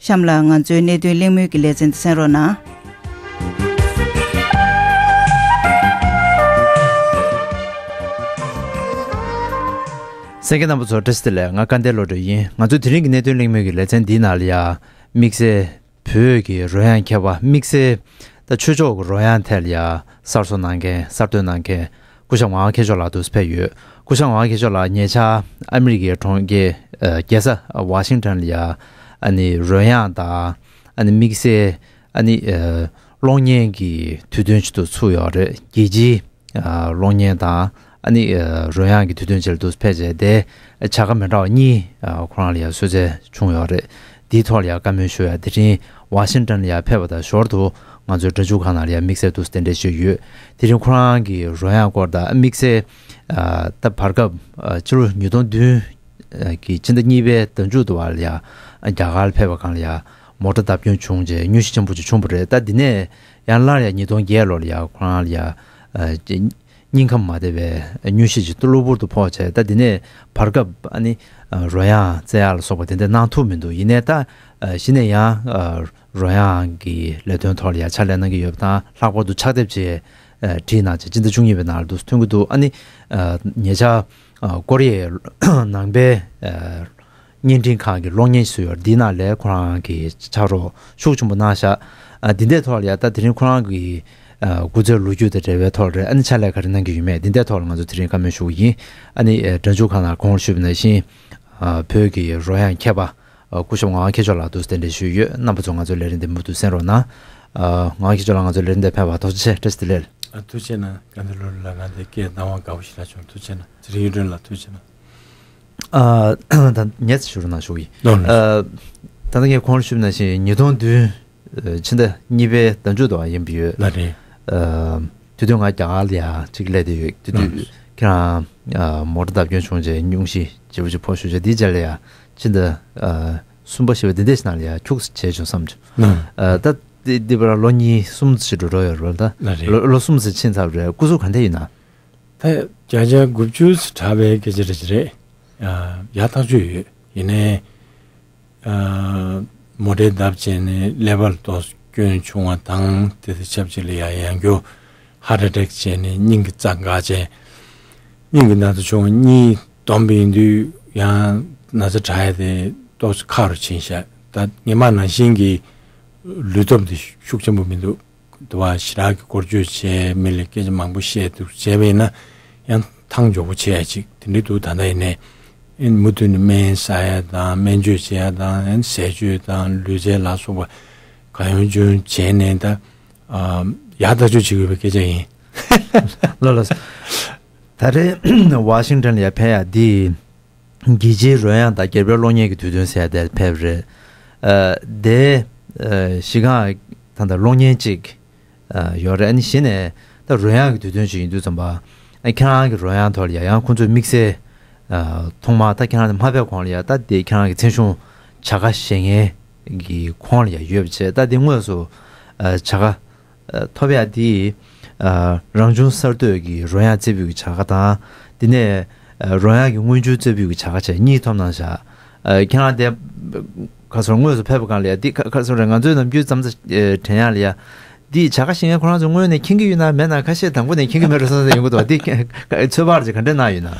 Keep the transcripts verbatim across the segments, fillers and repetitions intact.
གཤམ་ལ་ང་ཚོའི་གནད་དོན་གླེང་མོལ་གྱི་ལེ་ཚན་དེ་གསན་རོགས་གནང་། གསན་མཁན་རྣམ་པ་ཚོ་བཀྲ་ཤིས་བདེ་ལེགས། ང་སྐལ་ལྡན་བློ་གྲོས་ཡིན། ང་ཚོའི་དེ་རིང་གི་གནད་དོན་གླེང་མོལ་གྱི་ལེ་ཚན་འདིའི་ནང་ལ་ཡ། དམིགས་བསལ་བོད་ཀྱི་རོལ་དབྱངས་མཁས་པ། དམིགས་བསལ་ད་ཆོས་ཕྱོགས་ཀྱི་རོལ་དབྱངས་ཐད་ལ་ཡ་གསར་བཟོ་གནང་མཁན། གསར་གཏོད་གནང་མཁན་སྐུ་ཞབས་ངག་དབང་མཁས་མཆོག་ལགས་འདུག་ཕེབས་ཡོད། སྐུ་ཞབས་ངག་དབང་མཁས་མཆོག་ལགས་ཉེ་ཆར་ཨ་མི་རི་ཀའི་གྲོང་ཁྱེར་ཨ་རྒྱལ་ས་ཝ་ཤིང་ཊོན་ལ་ཡ་ཨ་ནི་རོལ་དབྱངས་དང་ཨ་ནི་དམིགས་བསལ་ཨ་ནི་ཨ་གློག་བརྙན་གྱི་དུས་སྟོན་ཅིག་ཏུ་ཚུགས་ཡོད་རེད། རྒྱལ་སྤྱིའི་ཨ་གློག་བརྙན་དང་ཨ་ནི་ཨ་རོལ་དབྱངས་ཀྱི་དུས་སྟོན་ཅིག་ལ་འདུག་ཕེབས་བྱས་ཏེ་བྱ་དགའ་མི་འདྲ་བ་གཉིས་ཨ་ཁོ་རང་ལ་ཡ་གསོལ་སྩལ་བྱུང་ཡོད་རེད། དེའི་ཐོག་ལ་ཡ་བཀའ་མོལ་ཞུ་ཡ་དེ་རིང་ཝ་ཤིང་ཊོན་ལ་ཡ་ཕེབས་པ་དང་ཞོར་དུ་ང་ཚོའི་སྒྲ་འཇུག་ཁང་ནང་ལ་ཡ་དམིགས་བསལ་དུ་གདན་འདྲེན་ཞུས་ཡོད། དེ་རིང་ཁོ་རང་གི་རོལ་དབྱངས་སྐོར་དང་དམིགས་བསལ་ཨ་ད་བར་སྐབས་ཨ་ཕྱི་ལོ་ཉིས་སྟོང་བདུན་གི་ཕྱི་ཟླ་གཉིས་པའི་ཟླ་མཇུག་ཏུ་བར་ལ་ཡ་རྒྱ་གར་ལ་ཕེབས་པ་སྒང་ལ་ཡ་མོ་ཊ་བརྡབ་སྐྱོན་བྱུང་རྗེས་དངོས་གཞི་ཆེན་པོ་ཅིག་བྱུང་བ་རེད། ད་འདི་ནས་ཡང་སླར་ཡ་ཉིས་སྟོང་བརྒྱད་ལོ་ལ་ཡ་ཁོ་རང་ལ་ཡ་ཨ་སྙིང་ཁམས་མ་བདེ་བའི་དངོས་གཞི་ཅིག་གློ་བུར་དུ་ཕོག་བྱས། ད་འདི་ནས་བར་སྐབས་ཨ་ནི་ཨ་རོལ་དབྱངས་རྩེ་ཡག་ལ་སོགས་པ་དེ་འདྲ་གནང་ཐུབ་མི་འདུག་ཡིན་ནའི་ད་ཨ་གཞི་ནས་ཡང་ཨ་རོལ་དབྱངས་ཀྱི་ལས་དོན་ཐོག་ལ་ཡ་ཕྱག་ལས་གནང་གི་ཡོད་པ་དང་། ལྷག་པར་དུ་ཕྱག་དེབ་ཅིག་ཨ་བྲིས་གནང་བྱས་སྤྱི་ཟླ་བཅུ་གཉིས་པའི་ནང་ལ་འདུག་ཐོན་གྱི་འདུག་ཨ་ནི་ཨ་ཉེ་ཆར་ཨ་ཀོ་རི་ཡའི་ནང་པའི་ཨ་བརྙན་འཕྲིན་ཁང་གི་གློག་བརྙན་ཞིག་ཡོད། འདིའི་ནང་ལ་ཁོ་རང་གིས་ཕྱག་རོགས་ཤུགས་ཆེན་པོ་གནང་བཞག་ཨ་འདི་འདྲའི་ཐོག་ལ་ཡ་ད་དེ་རིང་ཁོ་རང་གི་ཨ་སྐུ་ཚེའི་ལོ་རྒྱུས་དང་འབྲེལ་བའི་ཐོག་ལ་རེད། ཨ་ནི་ཕྱག་ལས་ག་རེ་གནང་གི་ཡོད་མེད་འདི་འདྲའི་ཐོག་ལ་ང་ཚོ་དེ་རིང་བཀའ་མོལ་ཞུ་གི་ཡིན། ཨ་ནི་ཨ་སྒྲ་འཇུག་ཁང་ནང་གོང་ཞུས་པ་ནང་བཞིན་ཨ་བོད་ཀྱི་རོལ་དབྱངས་མཁས་པ་ཨ་སྐུ་ཞབས་ངག་དབང་མཁས་མཆོག་ལགས་འདུག་གདན་འདྲེན་ཞུས་ཡོད། རྣམ་པ་ཚོ་ང་ཚོའི་ལས་རིམ་འདི་མུ་མཐུད་གསན་རོགས་གནང་། ཨ་ངག་དབང་མཁས་མཆོག་ལགས་ང་ཚོའི་ལས་རིམ་འདིར་ཕེབས་པར་ཐུགས་རྗེ་ཆེ། བཀྲ་ཤིས་བདེ་ལེགས། ཨ་ཐུགས་རྗེ་གནང་། སྐལ་ལྡན་བློ་གྲོས་ལགས་ང་འདིར་སྐད་གནང་བ་དགའ་པོ་ཞིག་རག་བྱུང་། ཐུགས་རྗེ་གནང་། ཚེ་རིང་གཡུ་སྒྲོན་ལགས་ཐུགས་རྗེ་གནང་། ཨ་ད་ངས་ཞུ་རོགས་གནང་ཞུ་གི་ཡིན། ལགས་ལགས། ཨ་ད་ལྟ་ངས་གོང་ལ་ཞུས་པ་ནང་བཞིན་ཉིས་སྟོང་བདུན་ཕྱི་ཟླ་གཉིས་པའི་ཟླ་མཇུག་ཏུ་ཡིན་པ་ཡོད། ལགས་རེད། ཨ་དེ་དུས་ང་རྒྱ་གར་ལ་ཡ་གཅིག་སླེབས་བསྡད་ཡོད། དེ་དུས་ལགས། ཁྱེད་རང་ཨ་མོ་ཊ་བརྡབ་སྐྱོན་བྱུང་རྗེས་སྙུང་གཞི་ལྗིད་པོ་ཅིག་ཕོག་ཤུལ་བྱས། དེའི་རྗེས་ལ་ཡ་ཕྱི་ཟླ་ཨ་གསུམ་པ་བཞི་པ་འདི་འདྲ་ཞིག་ནང་ལ་ཡ་ཁྱུག་ཙམ་བྱས་བྱུང་བསམ་བྱུང་། ལགས། ཨ་ད་དེ་དེ་བར་ལོ་གཉིས་གསུམ་ཙམ་ཞིག་འགྲོ་འགྲོ་ཡོད་རེད་ད། ལགས་རེད། ལོ་ལོ་གསུམ་ཙམ་ཕྱིན་ཚར་བ་རེད། སྐུ་གཟུགས་ག་འདྲ་ཡིན་ན། ད་བརྒྱ་ཆ་དགུ་བཅུ་ཙམ་དྲག་པའི་སྐད་ཆ་རེད་ཅེ་རེད། ཨ་ཡག་ཐག་ཆོད་ཡོད། ཡིན་ནའི་ཨ་མོ་ཊའི་བརྡབ་བྱས་ནས་ཀླད་པ་ལ་ཏོག་ཙམ་སྐྱོན་བྱུང་བ་དང་། དེ་དང་ཆབས་ཅིག་ལ་ཡང་ཡང་བསྐྱར་ཧརཊ་ཨེ་ཊེག་བྱས་ནས་སྙིང་གི་རྩ་འགག་བྱས། སྙིང་གི་ན་ཚ་བྱུང་བ། གཉིད་སྡོམ་པ་ཡིན་དུས་ཡང་ན་ཚ་དྲག་ཡ་དེ་ཏོག་ཙམ་ཁག་རུ་ཕྱིན་ཤག་ད་སྔོན་མ་ནང་བཞིན་གྱི་ལུས་སྟོབས་དེ་ཤུགས་ཆེན་པོ་མི་འདུག་དུ་བ་ཞེ་དྲག་གི་སྐོར་སྐྱོད་བྱས། མི་ལ་སྐད་ཆ་མང་པོ་བཤད་འདུག་བྱས་པ་ཡིན་ན་ཡང་ཐང་མགྱོགས་པོ་ཆེ་ཡ་ཅིག་དེ་འདྲ་འདུག་ད་ལྟ་ཡིན་ནའི་ཨེ་མུ་མཐུད་ནས་སྨན་ཟ་ཡ་དང་སྨན་བཅོས་བྱེད་ཡ་དང་། ཨེ་ཟས་སྤྱོད་དང་ལུས་རྩལ་ལ་སོགས་པ་གང་ཡོང་ཅུང་བྱས་ནས་ད་ཨ་ཡག་ཐག་ཆོད་བྱེད་དགོས་པའི་སྐད་ཆ་ཡིན། ལགས་ལགས། ད་རེས་ཝ་ཤིང་ཊོན་ལ་ཡ་ཕེབས་ཡ་འདི། རྒྱལ་སྤྱིའི་རོལ་དབྱངས་དང་རྒྱལ་བའི་གློག་བརྙན་གྱི་དུས་སྟོན་ཟེར་ཡ་དེར་ཕེབས་རེད། ཨ་དེ་ཨ་གཞི་རྐང་ད་ལྟ་གློག་བརྙན་གཅིག་ཨ་ཡོད་རེད། ཨ་ནི་གཞི་ནས་ད་རོལ་དབྱངས་ཀྱི་དུས་སྟོན་ཞིག་ཡིན་དུས་ཙམ་པ། ཨ་ཁྱེད་རང་གི་རོལ་དབྱངས་ཐོག་ལ་ཡ་ཡང་ཁོང་ཚོས་དམིགས་བསལ་ཨ་ཐོག་མར་ད་ཁྱེད་རང་མ་ཕེབས་གོང་ལ་ཡ་ད་དེ་ཁྱེད་རང་གི་མཚན་གཞུང་བྱ་དགའ་བཞེས་མཁན་གྱི་ཁོངས་ལ་ཡ་ཡོད་པ་བྱས། ད་དེ་དངོས་སུ་ཨ་བྱ་དགའ་ཐོབ་ཡ་དེ། ཨ་རང་བྱུང་གསར་གཏོད་ཀྱི་རོལ་དབྱངས་རྩེ་ཕུད་ཀྱི་བྱ་དགའ་དང་། དེ་ནས་ཨ་རོལ་དབྱངས་ཀྱི་མངོན་བརྗོད་རྩེ་ཕུད་ཀྱི་བྱ་དགའ་བཅས་གཉིས་ཐོབ་གནང་བཞག་ཨ་ཁྱེད་རང་དེ་ཁ་སོར་དངོས་སུ་ཕེབས་པ་སྒང་ལ་ཡ་འདི་ཁ་ཁ་སོར་རེད། ང་ཚོའི་ནམ་རྒྱུན་རྩམ་ཟ་ཨེ་དྲན་ཡག་ལ་ཡ་འདི་བྱ་དགའ་བཞེས་མཁན་ཁོ་རང་ཚོ་དངོས་གནས་མཁྱེན་གྱི་ཡོད་ན་མེད་ན། ཁ་ཤས་དང་པོ་ནས་མཁྱེན་གྱི་མེད་འགྲོ་བསམ་བསམ་ཡོང་གི་འདུག་འདི་ཚོད་དཔག་ཅིག་ག་འདྲས་གནང་ཡོད་ན།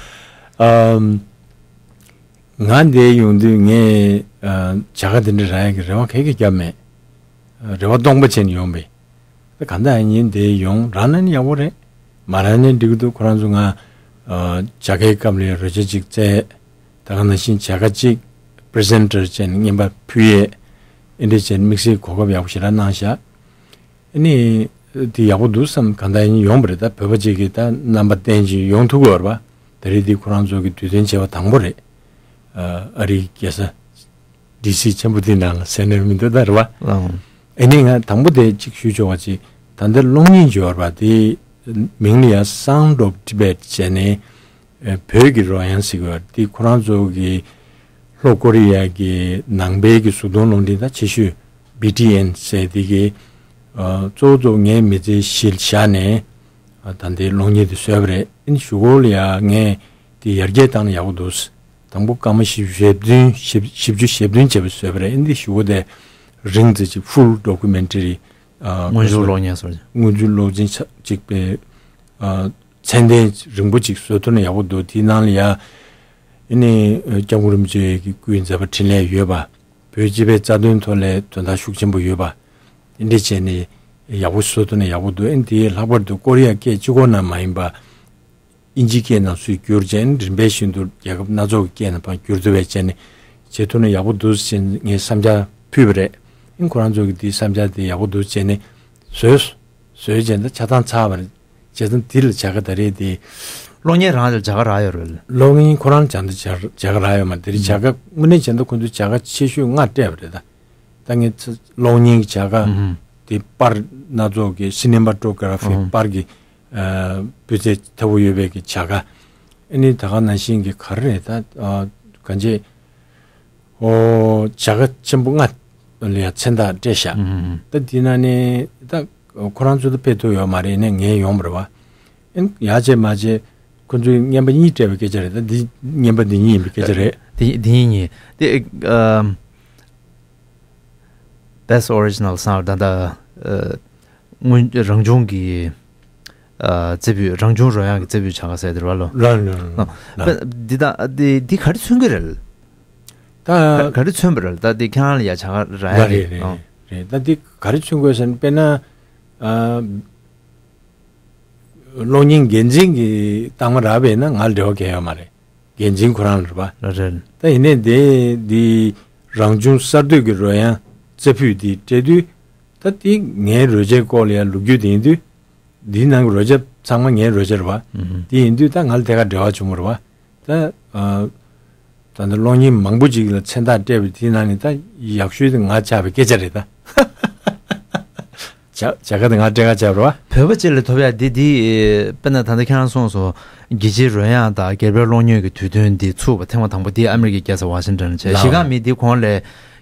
ཨམ། ང་འདིར་ཡོང་དུས་ངས་ཨ་བྱ་དགའ་འདི་འདྲ་རག་ཡག་གི་རེ་བ་ག་གེ་བརྒྱབ་མེད། རེ་བ་སྟོང་པ་བྱས་ནས་ཡོང་པས། ད་གང་ལྟར་ཡིན་འདིར་ཡོང་རག་ན་ནི་ཡག་པོ་རེད། མ་རག་ན་འགྲིག་གི་འདུག་ཁོ་རང་ཚོ་ང་ཨ་བྱ་དགའི་སྐབས་ལ་རོལ་ཆ་གཅིག་རྩེད། ད་ག་ནང་བཞིན་བྱ་དགའ་གཅིག་པི་རི་སེན་ཊར་བྱས་ནས་རྔན་པ་ཕུལ་ཡས། ཨེ་འདྲ་བྱས་ནས་དམིགས་བསལ་གོ་སྐབས་ཡག་པོ་ཞེ་དྲག་གནང་བཞག་ཨ་ནི་དེ་ཡག་པོ་འདུག་བསམ། གང་ལྟར་ཡིན་ཡོང་པ་རེད། ད་བོད་པ་གཅིག་གིས་ད་རྣམ་པ་བསྟན་ཅིག་ཡོང་ཐུབ་ཀྱི་ཡོད་རེད་པ། ད་རེས་འདི་ཁོ་རང་ཚོ་གི་དུས་སྟོན་བྱས་པ་དང་པོ་རེད། ཨ་ཨ་རིའི་རྒྱལ་ས་ཌི་སི་ཆེན་པོ་འདི་ནང་ལ་ཟེར་ནས་མི་འདུག་ད་རེད་པ། ཨང་། ཨ་ནི་ང་དང་པོ་དེ་གཅིག་ཞུ་ཆོག་པ་ཅིག་ད་ལྟ་གློག་བརྙན་ཅིག་ཡོད་རེད་པ། དེ་མིང་ལ་ཡ་Sound of Tibet་བྱས་ནས། ཨེ་བོད་ཀྱི་རོལ་དབྱངས་ཟེར་གྱི་ཡོད་རེད། དེ་ཁོ་རང་ཚོ་གི་ལྷོ་ཀོ་རི་ཡ་གི་ནང་པའི་གི་གཟུགས་མཐོང་རླུང་འཕྲིན་ད་ཆེ་ཤོས་བི་ཊི་ཨེན་ཟེར་དེ་གི་ཨ་གཙོ་བོ་གཙོ་བོ་ངའི་མི་ཚེ་གཞི་བཞག་ནས་ཨ་ད་ལྟའི་གློག་བརྙན་དེ་བཟོས་པ་རེད། ཨ་ནི་གཞུག་གུ་ལ་ཡ་ངས་དེ་ཡར་རྒྱས་བཏང་ན་ཡག་པོ་འདུག་དང་པོ་སྐར་མ་བཞི་བཅུ་ཞེ་བདུན་བཞི་བཅུ་ཞེ་བདུན་བྱས་པ་བཟོས་པ་རེད། ཨ་ནི་དེ་གཞུག་གུ་དེ་ རིང་ཙམ་ཅིག་ཧྥུལ་ཌོ་ཀུ་མེན་ཊ་རི། ཨ། སྔོན་འཇུག་ག་གློག་བརྙན་བཟོ། སྔོན་འཇུག་གློག་བརྙན་ཆ་ཅིག་པའི། ཨ། ཚད་ལྡན་རིང་པོ་ཅིག་བཟོ་ཐུབ་ན་ཡག་པོ་འདུག་དེའི་ནང་ལ་ཡ། ཨ་ནི་སྐྱབས་མགོན་རིན་པོ་ཆེ་གི་སྐུའི་མཛད་པ་འཕྲིན་ལས་ཡོད་པ། བོད་སྤྱི་པའི་རྩ་དོན་ཐོག་ལ་དོན་དག་ཤུགས་ཆེན་པོ་ཡོད་པ། དེ་འདྲ་བྱས་ནས་ཡག་པོ་བཟོ་ཐུབ་ན་ཡག་པོ་འདུག་ཨ་ནི་དེའི་ལྷག་པར་དུ་ཀོ་རི་ཡ་སྐད་གཅིག་པོ་ནང་མ་ཡིན་པ། དབྱིན་ཇིའི་སྐད་ནང་སུས་བསྒྱུར་བྱས་ནས་རིམ་པས་བཞིན་དུ་རྒྱལ་ཁབ་སྣ་ཚོགས་ཀྱི་སྐད་ནང་ཕར་བསྒྱུར་ཐུབ་པ་བྱས་ནས་བྱེད་ཐུབ་ན་ཡག་པོ་འདུག་ཟེར་ངས་བསམ་འཆར་ཕུལ་བ་རེད། ཨིན་ཁོ་རང་ཚོ་གིས་དེའི་བསམ་འཆར་དེ་ཡག་པོ་འདུག་བྱས་ནས་བཟོས། བཟོས་བྱས་ནས་ཆ་ཚང་ཚར་བ་རེད། བྱས་ཙང་དེ་ལ་བྱ་དགའ་ད་རེས་དེ། གློག་བརྙན་རང་ལ་བྱ་དགའ་རག་ཡོད་རེད། གློག་བརྙན་ཁོ་རང་བྱས་ན་བྱ་བྱ་དགའ་རག་ཡོད་མ་རེད། དེ་རིང་བྱ་དགའ་དངོས་གནས་བྱས་ན་ཁོ་ཚོས་བྱ་དགའ་ཆེ་ཤོས་ལྔ་སྤྲད་པ་རེད་ད། ད་ངས་ཚ་གློག་བརྙན་གྱི་བྱ་དགའ་ཨུ་ཧུམ། དེ་པར་སྣ་ཚོགས་ཀྱི་སི་ནི་མ་ཊོ་གྷ་ར་ཧྥི་ཨུ་ཧུམ། པར་གྱི། ཨ། སྤུས་ཚད་མཐོ་པོ་ཡོད་པའི་གི་བྱ་དགའ། ཨ་ནི་ད་ག་ནང་བཞིན་གྱི་ག་རེ་རེད་ད། ཨ། གང་ཅི། ཨོ། བྱ་དགའ་ཆེན་པོ་ལྔ་ལ་ཡང་མཚན་རྟགས་སྤྲད་ཤག་ཨུ་ཧུམ། ད་དེ་ནང་ནས་ད་ཁོ་རང་ཚོ་ད་ཕེབས་ཐུབ་ཡོད་མ་རེད། ནས་ངས་ཡོང་བ་རེད་བ། ཨ་ནི་ཡག་བྱས་མ་བྱས་ཁོ་ཚོས་རྔན་པ་གཉིས་སྤྲད་པའི་སྐད་ཆ་རེད། ད་འདི་རྔན་པ་འདི་གཉིས་ཡིན་པའི་སྐད་ཆ་རེད། དེ་དེ་གཉིས་གཉིས་དེ། ཨ། Best Original Song ད་ལྟ། ཨ། སྔོན་རང་བྱུང་གི། ཨ། རྩེ་ཕུད་རང་བྱུང་རོལ་དབྱངས་ཀྱི་རྩེ་ཕུད་བྱ་དགའ་ཟེར་དེ་རེད་བ་ལོ། ལ་ལ་ལ། ཨ། ལ། འདི་ད་འདི་འདི་ག་རེ་མཚོན་གྱི་རེད། ད་ག་ག་རེ་མཚོན་པ་རེད། ད་འདི་ཁྱེད་རང་ལ་ཡ་བྱ་དགའ་རག་ཡ་ལ་རེད། རེད་ཨ། རེད་རེད། ད་འདི་ག་རེ་མཚོན་དགོས་ཟེར་ན་དཔེར་ན། ཨ། གློག་བརྙན་འགན་འཛིན་གྱི་རྟགས་མ་རག་པས་ན་ང་ལ་འབྲེལ་བ་གང་ཡང་ཡོད་མ་རེད། འགན་འཛིན་ཁོ་རང་རེད་པ། རེད། ད་ཡིན་ནའི་དེ་འདི་རང་བྱུང་གསར་གཏོད་ཀྱི་རོལ་དབྱངས་རྩེ་ཕུད་འདི་སྤྲད་དུས། ད་འདི་ངའི་རོལ་ཆའི་སྐོར་ལ་ཡང་ལོ་རྒྱུས་དེ་ཡིན་དུས། འདིའི་ནང་གི་རོལ་ཆ་ཚང་མ་ངའི་རོལ་ཆ་རེད་པ། ཨུ་ཧུམ། དེ་ཡིན་དུས་ད་ང་ལ་ཐད་ཀར་འབྲེལ་བ་བྱུང་བ་རེད་པ། ད། ཨ། ད་ལྟ་གློག་བརྙན་མང་པོ་ཅིག་ལ་མཚན་རྟགས་སྤྲད་པའི་དེའི་ནང་ནས་ད་ཡག་ཤོས་དེ་ང་ཆགས་པའི་སྐད་ཆ་རེད་ད། བྱ་བྱ་དགའ་དེ་ང་སྤྲད་ག་བྱ་བ་རེད་པ། བོད་པ་ཅིག་ལ་ཐོབ་ཡ་འདི་འདི། དཔེར་ན་ད་ལྟ་ཁྱེད་རང་གསུངས་སོང་། རྒྱལ་སྤྱིའི་རོལ་དབྱངས་དང་སྒེར་པའི་གློག་བརྙན་གྱི་དུས་སྟོན་འདི་ཚུགས་པ་ཐེངས་མ་དང་པོ་འདི་ཨ་མི་རི་ཀའི་རྒྱལ་ས་ཝ་ཤིང་ཊོན་ལ་བྱས། ལགས། གཞི་རྐང་མི་འདི་གོང་ལ་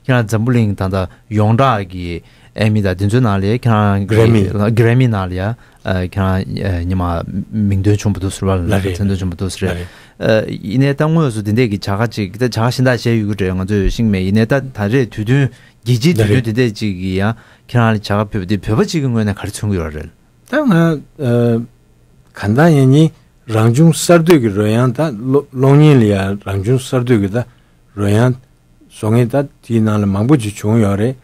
ཁྱེད་རང་འཛམ་བུ་གླིང་ད་ལྟ་ཡོངས་གྲགས་ཀྱི་ཨེ་མི་དང་དེ་ཚོའི་ནང་ལ་ཁྱེད་རང་གི་གྷི་རེ་མི། གྷི་རེ་མི་ནང་ལ་ཡ། ཨ། ཁྱེད་རང་ཨ་ཉི་མ་མིང་དོན་ཆུང་པོ་འདུག་ཟེར་བ་ལ། ལ་རེད། མཚན་དོན་ཆུང་པོ་འདུག་ཟེར། ལ་རེད། ཨ། ཡིན་ནའི་ད་དངོས་སུ་དེ་འདྲས་ཀྱི་བྱ་དགའ་ཅིག་ད་བྱ་དགའ་གཞན་དག་བཞེས་ཡོད་ཀྱི་རེད། ང་ཚོས་ཤེས་ཀྱི་མེད། ཡིན་ནའི་ད་ད་རེས་དུས་སྟོན་རྒྱལ་སྤྱིའི་ལ་དུས་སྟོན་རེད། དེ་འདྲས་ཅིག་གི་ཡང་ཁྱེད་རང་ལ་བྱ་དགའ་ཕུལ་བ་དེ་བོད་པ་ཅིག་གི་ངོས་ནས་ག་རེ་མཚོན་གྱི་ཡོད་རེད། ད་ང་། ཨ། གང་ལྟར་ཡང་ནི་རང་བྱུང་གསར་གཏོད་ཀྱི་རོལ་དབྱངས་ད་གློག་གློག་བརྙན་ལ་ཡང་རང་བྱུང་གསར་གཏོད་ཀྱི་ད་རོལ་དབྱངས་བཟོ་མཁན་ད་དེའི་ནང་ལ་མང་པོ་ཅིག་བྱུང་ཡོད་རེད།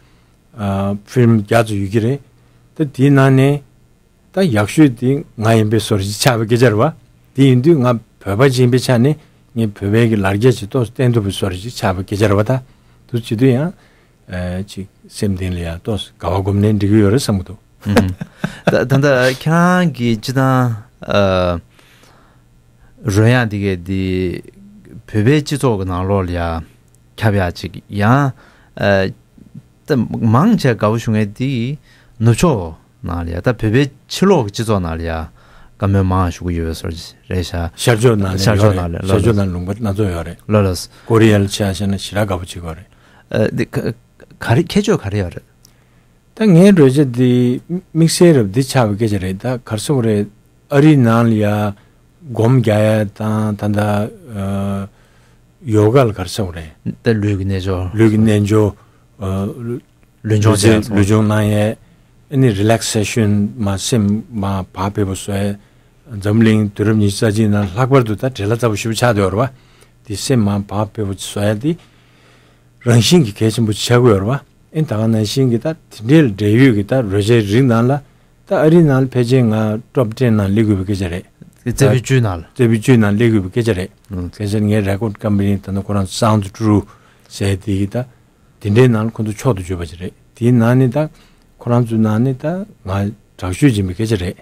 ཨ། ཕིལམ་བརྒྱ་ཙམ་ཡོད་ཀྱི་རེད། ད་དེའི་ནང་ནས། ད་ཡག་ཤོས་དེ་ང་ཡིན་པའི་བཟོ་འདྲ་ཅིག་ཆགས་པའི་སྐད་ཆ་རེད་བ། དེ་ཡིན་དུས་ང་བོད་པ་ཅིག་ཡིན་པའི་ཆ་ནས་ངས་བོད་པའི་གི་ལ་རྒྱ་ཅིག་ཏོག་ཙམ་བསྟན་ཐུབ་པའི་བཟོ་འདྲ་ཅིག་ཆགས་པའི་སྐད་ཆ་རེད་བ། ད་དུ་བྱེད་དུས་ཡང་། ཨ། ཅིག་སེམས་གཏིང་ལ་ཡང་ཏོག་ཙམ་དགའ་བ་སྒོམ་ནས་འགྲིག་གི་ཡོད་རེད་བསམ་གི་འདུག་ཨུ་ཧུམ། ད་ད་ལྟ་ཁྱེད་རང་གི་སྤྱི་བཏང་། ཨ། རོལ་དབྱངས་འདི་གས་འདི་བོད་པའི་སྤྱི་ཚོགས་ཀྱི་ནང་ལོགས་ལ་ཡ་ཁྱབ་ཡག་ཅིག་ཡང་། ཨ། ད་མང་ཆེ་དགའ་པོ་ཞུ་མཁན་འདི་ནུབ་ཕྱོགས་ནང་ལ་ཡ། ད་བོད་པའི་ཕྱི་ལོགས་ཀྱི་སྤྱི་ཚོགས་ནང་ལ་ཡ་བཀའ་མོལ་མང་ཞུ་གི་ཡོད་པའི་བཟོ་འདྲ་རེད་ཤག་ཤར་ཕྱོགས་ནང་ལ་ཤར་ཕྱོགས་ཡོད་རེད། ནང་ལ། ལགས། ཤར་ཕྱོགས་ནང་ལུང་པ་སྣ་ཚོགས་ཡོད་རེད། ལགས་ལགས། ཀོ་རི་ཡ་ལ་ཆ་བཞག་ན་ཞེ་དྲག་དགའ་པོ་བྱེད་ཀྱི་ཡོད་རེད། ཨ། འདི་ག་ག་རེ་ཁྱད་ཆོས་ག་རེ་ཡོད་རེད། ད་ངའི་རོལ་ཆ་འདི་དམིགས་བསལ་རབ་འདི་ཆགས་པའི་སྐད་ཆ་རེད། ད་ག་རེ་ཟེར་དགོས་རེད། ཨ་རིའི་ནང་ལ་ཡ་སྒོམ་རྒྱག་ཡ་དང་ད་ལྟ། ཨ། ཡོ་ག་ལ་ག་རེ་ཟེར་དགོས་རེད། ད་ལུས་ཀྱི་རྣལ་འབྱོར། ལུས་ཀྱི་རྣལ་འབྱོར། ཨ། ལུས་སྦྱོང་ལུས་སྦྱོང་བྱས་ལུས་སྦྱོང་གནང་ཡས། ཨ་ནི་རི་ལེག་སེ་ཤན་མ་སེམས་མ་བག་ཕེབས་པོ་བཟོ་ཡས། འཛམ་གླིང་དུས་རབས་ཉི་ཤུ་རྩ་གཅིག་ནང་ལྷག་པར་དུ་ད་བྲེལ་བ་ཚ་པོ་ཞེ་པོ་ཆགས་བསྡད་ཡོད་རེད་བ། དེ་སེམས་མ་བག་ཕེབས་པོ་བཟོ་ཡས་དེ་རང་བཞིན་གྱིས་གལ་ཆེན་པོ་ཆགས་ཀྱི་ཡོད་རེད་བ། ཨ་ནི་ད་ག་ནང་བཞིན་གྱི་ད་དེ་འདྲའི་འབྲེལ་ཡོད་ཀྱི་ད་རོལ་ཆའི་རིགས་ནང་ལ། ད་ཨ་རིའི་ནང་ལ་ཕལ་ཆེར་ང་ཊོབ་ཊེན་ནང་སླེབས་དགོས་པའི་སྐད་ཆ་རེད། རྩེ་ཕུད་བཅུའི་ནང་ལ། རྩེ་ཕུད་བཅུའི་ནང་སླེབས་དགོས་པའི་སྐད་ཆ་རེད། ཨང་། གལ་སྲིད་ངའི་རེ་ཀོཌ་ཀམ་པ་ནི་ད་ནི་ཁོ་རང་Sounds True ཟེར་དེ་གི་ད་དེ་འདྲའི་ནང་ལ་ཁོ་ཚོ་མཆོག་ཏུ་གྱུར་པ་ཅིག་རེད། དེའི་ནང་ནས་ད་ཁོ་རང་ཚོའི་ནང་ནས་ད་ང་དྲག་ཤོས་ཡིན་པའི་སྐད་ཆ་རེད།